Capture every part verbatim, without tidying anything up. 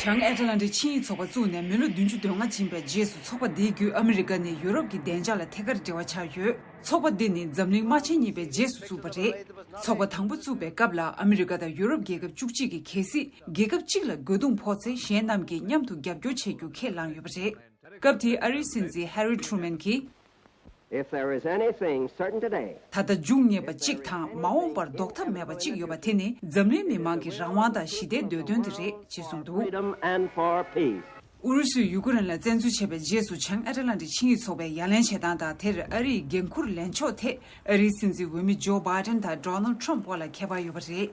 བྱང་ཨེཊ་ལན་ཊིག་ཆིངས་ཡིག་ཚོགས་པ་བཙུགས་ནས་མི་ལོ་བདུན་ཅུ་དོན་ལྔ་ཕྱིན་པའི་རྗེས་སུ་ཚོགས་པ་འདིའི་བརྒྱུད་ཨ་མི་རི་ཀ་ནི་ཡུ་རོབ་ཀྱི་བདེ་འཇགས་ལ་ཐད་ཀར་འབྲེལ་བ་ཆགས་ཡོད། ཚོགས་པ་འདི་ནི་འཛམ་གླིང་དམག་ཆེན་གཉིས་པའི་རྗེས་སུ་བཙུགས་པ་རེད། ཚོགས་པ་དང་པོ་བཙུགས་པའི་སྐབས་ལ་ཨ་མི་རི་ཀ་དང་ཡུ་རོབ་རྒྱལ་ཁབ་བཅུ་གཅིག་གིས་གལ་སྲིད་རྒྱལ་ཁབ་གཅིག་ལ་རྒོལ་རྡུང་ཕོག་ཚེ་གཞན་རྣམས་ཀྱིས་མཉམ་དུ་རྒྱབ་སྐྱོར་བྱེད་རྒྱུ་ཁས་བླངས་ཡོད་པ་རེད། སྐབས་དེའི་ཨ་རིའི་སྲིད་འཛིན་ཧེ་རི་ཁྲུ་མན་གྱིས། If there is anything certain today, ད་ལྟ་འབྱུང་ངེས་པ་གཅིག་དང་མ་འོངས་པར་ལྡོག་ཐབས་མེད་པ་གཅིག་ཡོད་པ་དེ་ནི་འཛམ་གླིང་མི་མང་གི་རང་དབང་དང་ཞི་བདེའི་འདོད་དོན་དེ་རེད་ཅེས་གསུངས་འདུག freedom and for peace. ཨུ་རུ་སུས་ཡུ་ཀེ་རེན་ལ་བཙན་འཛུལ་བྱས་པའི་རྗེས་སུ་བྱང་ཨེ་ཊ་ལན་ཊིག་ཆིངས་ཡིག་ཚོགས་པའི་ཡ་ལན་བྱེད་སྟངས་དང་དེར་ཨ་རིའི་འགན་འཁུར་ལེན་ཕྱོགས་ཐད་ཨ་རིའི་སྲིད་འཛིན་འོས་མི་ཇོ་བྷའི་ཏན་དང་ཌོ་ནལ་ཌི་ཊརམ་བར་ལ་ཁྱད་པར་ཡོད་པ་རེད།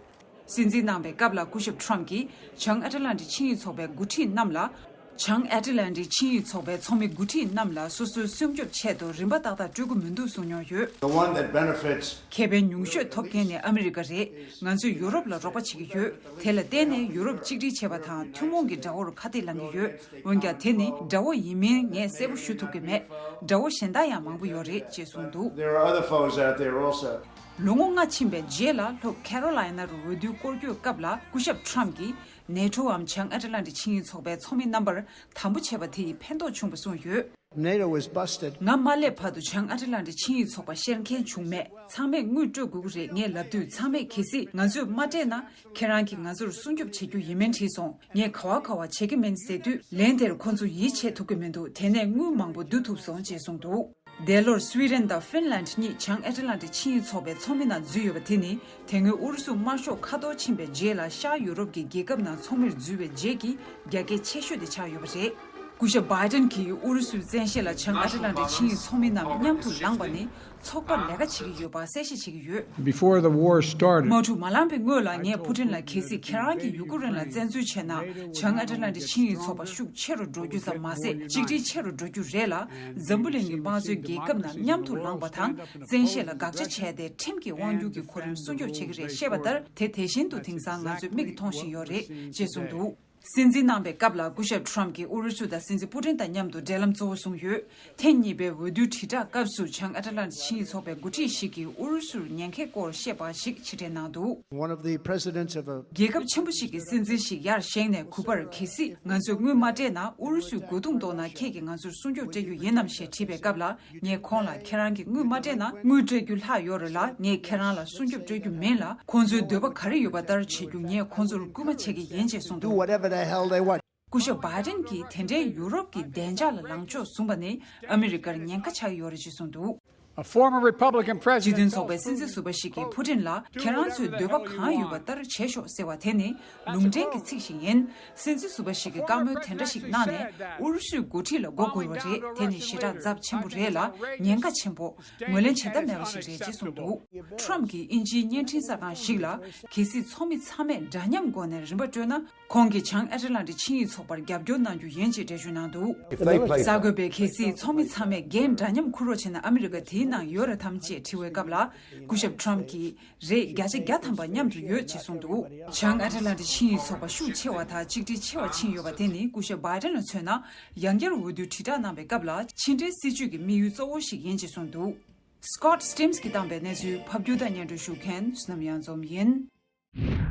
སྲིད་འཛིན་གནང་པའི་སྐབས་ལ་སྐུ་ཞབས་ཊརམ་གྱིས་བྱང་ཨེ་ཊ་ལན་ཊིག་ཆིངས་ཡིག་ཚོགས་པའི་འགོ་ཁྲིད་རྣམས་ལ། བྱང་ཨེ་ཊ་ལན་ཊིག་ཆིངས་ཡིག་ཚོགས་པའི་ཚོགས་མི་འགོ་ཁྲིད་རྣམས་ལ་སོ་སོའི་སྲུང་སྐྱོབ་ཆེད་དུ་རིན་པ་ཏག་ཏག་སྤྲོད་ཀྱི་མི་འདུག་གསུངས་མྱོང་ཡོད། The one that benefits ཁེ་ཕན་ཉུང་ཤོས་ཐོབ་མཁན་ནི་ཨ་མི་རི་ཀ་རེད། ང་ཚོས་ཡུ་རོབ་ལ་རོགས་པ་བྱེད་ཀྱི་ཡོད། དེ་ལ་བརྟེན་ནས་ཡུ་རོབ་གཅིག་སྒྲིལ་བྱེད་པ་དང་ཐུན་མོང་གི་དགྲ་བོར་ཁ་གཏད་ལངས་ཀྱི་ཡོད། འོན་ཀྱང་དེ་ནི་དགྲ་བོ་ཡིན་མིན་ངས་གསལ་པོ་ཞུ་ཐུབ་ཀྱི་མེད། དགྲ་བོ་གཞན་དག་ཡང་མང་པོ་ཡོད་རེད་ཅེས་གསུངས་འདུག There are other foes out there also. ལོ་ངོ་ལྔ་ཕྱིན་པའི་རྗེས་ལ་ལྷོ་ཁེ་རོ་ལའི་ན་རུ་འོས་བསྡུའི་སྐོར་སྐྱོད་སྐབས་ལ་སྐུ་ཞབས་ཊརམ་གྱིས་ནེ་ཊོའམ་བྱང་ཨེ་ཊ་ལན་ཊིག་ཆིངས་ཡིག་ཚོགས་པའི་ཚོགས་མི་རྣམ་པར་དམ་པོ་བྱས་པ་དེ་ཡིས་ཕན་ཐོགས་བྱུང་བ་གསུངས་ཡོད། NATO was busted. ང་མ་སླེབས་བར་དུ་བྱང་ཨ་ཊ་ལན་ཊིག་ཆིངས་ཡིག་ཚོགས་པ་བཤེར་མཁན་བྱུང་མེད། ཚང་མས་དངུལ་སྤྲོད་དགོས་ཀྱི་རེད་ངས་ལབ་དུས་ཚང་མས་གལ་སྲིད་ང་ཚོས་མ་སྤྲད་ན་ཁྱེད་རང་གིས་ང་ཚོར་སྲུང་སྐྱོབ་བྱེད་རྒྱུ་ཡིན་མིན་དྲིས་སོང་། ངས་ག་བ་ག་བ་བྱེད་ཀྱི་མིན་ཟེར་དུས་ལན་དེར་ཁོ་ཚོ་ཡིད་ཆེས་ཐུབ་ཀྱི་མི་འདུག་དེ་ནས་དངུལ་མང་པོ་བསྡུ་ཐུབ་སོང་ཅེས་གསུངས་འདུག་འདས་ལོར་སུའི་ཌེན་དང་ཧྥིན་ལན་གཉིས་བྱང་ཨ་ཊ་ལན་ཊིག་ཆིངས་ཡིག་ཚོགས་པའི་ཚོགས་མི་ནང་འཛུལ་ཡོད་པ་དེ་ནི་དེ་སྔོན་ཨུ་རུ་སུ་དམར་ཤོག་ཁ་ཐོར་ཕྱིན་པའི་རྗེས་ལ་ཤར་ཡུ་རོབ་ཀྱི་རྒྱལ་ཁབ་ནང་ཚོགས་མིར་འཛུལ་བའི་རྗེས་ཀྱི་རྒྱ་སྐད་ཆེ་ཤོས་དེ་ཆགས་ཡོད་པ་རེད། སྐུ་ཞབས་བྷའི་ཏན་གྱིས་ཨུ་རུ་སུའི་བཙན་ཤེད་ལ་བྱང་ཨ་ཊ་ལན་ཊིག་ཆིངས་ཡིག་ཚོགས་མི་རྣམས་མཉམ་དུ་ལངས་པ་ནི་ཚོགས་པར་ལས་ཀ་བྱེད་ཀྱི་ཡོད་པ་གསལ་བཤད་བྱེད་ཀྱི་ཡོད། Before the war started, དམག་འཁྲུག་མ་ལངས་པའི་སྔོན་ལ་ངས་ཕུ་ཏིན་ལ་གལ་སྲིད་ཁྱེད་རང་གིས་ཡུ་ཀེ་རེན་ལ་བཙན་འཛུལ་བྱས་ན་བྱང་ཨ་ཊ་ལན་ཊིག་ཆིངས་ཡིག་ཚོགས་པ་ཤུགས་ཆེ་རུ་འགྲོ་རྒྱུ་ཙམ་མ་ཟད་གཅིག་སྒྲིལ་ཆེ་རུ་འགྲོ་རྒྱུ་རེད་ལ། འཛམ་བུ་གླིང་གི་དམངས་གཙོའི་རྒྱལ་ཁབ་རྣམས་མཉམ་དུ་ལངས་པ་དང་བཙན་ཤེད་ལ་དགག་བྱ་བྱས་ཏེ་ཁྲིམས་ཀྱི་དབང་སྒྱུར་གྱི་གོ་རིམ་སྲུང་སྐྱོབ་བྱེད་ཀྱི་རེད་ཤེས་པ་ལྟར་དེ་དེ་བཞིན་དུ་དེང་སང་ང་ཚོས་མིག་གིས་མཐོང་བཞིན་ཡོད་རེད་ཅེས་གསུངས་འདུག་སྲིད་འཛིན་གནང་པའི་སྐབས་ལ་སྐུ་ཞབས་ཊརམ་གྱིས་ཨུ་རུ་སུ་དང་སྲིད་འཛིན་པུ་ཏིན་དང་མཉམ་དུ་འབྲེལ་ལམ་གཙོ་བོ་བཟུང་ཡོད། ཐེངས་གཉིས་པའི་འོས་བསྡུའི་དྲིལ་བསྒྲགས་སྐབས་སུ་བྱང་ཨ་ཊ་ལན་ཊིག་ཆིངས་ཡིག་ཚོགས་པའི་འགོ་ཁྲིད་ཞིག་གིས་ཨུ་རུ་སུར་ཉེན་ཁའི་སྐོར་བཤད་པ་ཞིག་ཕྱིར་དྲན་གནང་འདུག One of the presidents of a རྒྱལ་ཁབ་ཆེན་པོ་ཞིག་གི་སྲིད་འཛིན་ཞིག་ཡར་བཞེངས་ནས་གུས་པར་གལ་སྲིད་ང་ཚོས་དངུལ་མ་སྤྲད་ན་ཨུ་རུ་སུའི་རྒོལ་རྡུང་གཏོང་ན་ཁྱེད་ཀྱིས་ང་ཚོར་སྲུང་སྐྱོབ་སྤྲད་རྒྱུ་ཡིན་ནམ་ཞེས་དྲིས་པའི་སྐབས་ལ། ངས་ཁོང་ལ་ཁྱེད་རང་གིས་དངུལ་མ་སྤྲད་ན་དངུལ་སྤྲད་རྒྱུ་ལྷག་ཡོད་རེད་ལ། ངས་ཁྱེད་རང་ལ་སྲུང་སྐྱོབ་སྤྲོད་རྒྱུ་མིན་ལ། ཁོང་ཚོའི་འདོད་པ་ག་རེ་ཡོད་པ་ལྟར་བྱེད་རྒྱུ་ངས་ཁོང་ཚོར་སྐུལ་མ་བྱེད་ཀྱི་ཡིན་ཅེས་གསུངས་འདུག Do whatever the hell they want. སྐུ་ཞབས་བྷའི་ཏན་གྱིས་དེ་འདྲའི་ཡུ་རོབ་ཀྱི་བདེ་འཇགས་ལ་ལངས་ཕྱོགས་བཟུང་བ་ནི་ཨ་མི་རི་ཀར་ཉེན་ཁ་ཆགས་ཡོད་རེད་ཅེས་གསུངས་འདུག A former Republican president སྤྱི་མཐུན་ཚོགས་པའི་སྲིད་འཛིན་ཟུར་པ་ཞིག་གིས་ཕུ་ཏིན་ལ་ཁྱེད་རང་ཚོའི་འདོད་པ་གང་ཡོད་པ་ལྟར་བྱེད་ཤོག་ཟེར་བ་དེ་ནི་ལུང་འདྲེན་གྱི་ཚིག་ཞིག་ཡིན། སྲིད་འཛིན་ཟུར་པ་ཞིག་གིས་བཀའ་མོལ་དེ་འདྲ་ཞིག་གནང་ནས་ཨུ་རུ་སུའི་འགོ་ཁྲིད་ལ་མགོ་སྒུར་བ་རེད། དེ་ནི་ཞེ་དྲག་ཚབས་ཆེན་པོ་རེད་ལ་ཉེན་ཁ་ཆེན་པོ། ངོས་ལེན་བྱེད་ཐབས་མེད་པ་ཞིག་རེད་ཅེས་གསུངས་འདུག་ཊརམ་གྱིས་དབྱིན་ཇིའི་བརྙན་འཕྲིན་གསར་ཁང་ཞིག་ལ་གལ་སྲིད་ཚོགས་མི་ཚང་མས་འདྲ་མཉམ་སྒོ་ནས་རིན་པ་སྤྲོད་ན། ཁོང་གིས་བྱང་ཨ་ཊ་ལན་ཊིག་ཆིངས་ཡིག་ཚོགས་པར་རྒྱབ་སྐྱོར་གནང་རྒྱུ་ཡིན་ཅེས་འགྲེལ་བརྗོད་གནང་འདུག If they play གསར་འགོད་པས་གལ་སྲིད་ཚོགས་མི་ཚང་མས་འགན་འདྲ་མཉམ་འཁུར་རོགས་བྱས་ན་ཨ་མི་རི་ཀ་དེའི་ནང་ཡོད་རེད་དམ་ཅེས་དྲི་བའི་སྐབས་ལ། སྐུ་ཞབས་ཊརམ་གྱིས་རེད། བརྒྱ་ཆ་བརྒྱ་ཐམ་པ་མཉམ་དུ་ཡོད་ཅེས་གསུངས་འདུག་བྱང་ཨ་ཊ་ལན་ཊིག་ཆིངས་ཡིག་ཚོགས་པ་ཤུགས་ཆེ་བ་དང་གཅིག་སྒྲིལ་ཆེ་བ་ཕྱིན་ཡོད་པ་དེ་ནི་སྐུ་ཞབས་བྷའི་ཏན་ལ་མཚོན་ན་ཡང་བསྐྱར་འོས་བསྡུའི་དྲིལ་བསྒྲགས་གནང་པའི་སྐབས་ལ་ཕྱི་འབྲེལ་སྲིད་ཇུས་ཀྱི་དམིགས་ཡུལ་གཙོ་བོ་ཞིག་ཡིན་ཅེས་གསུངས་འདུག Scott Stearns གིས་བཏང་པའི་གནས་ཚུལ་ཕབ་སྒྱུར་དང་སྙན་སྒྲོན་ཞུ་མཁན་བསོད་ནམས་གཡང་འཛོམས་ཡིན།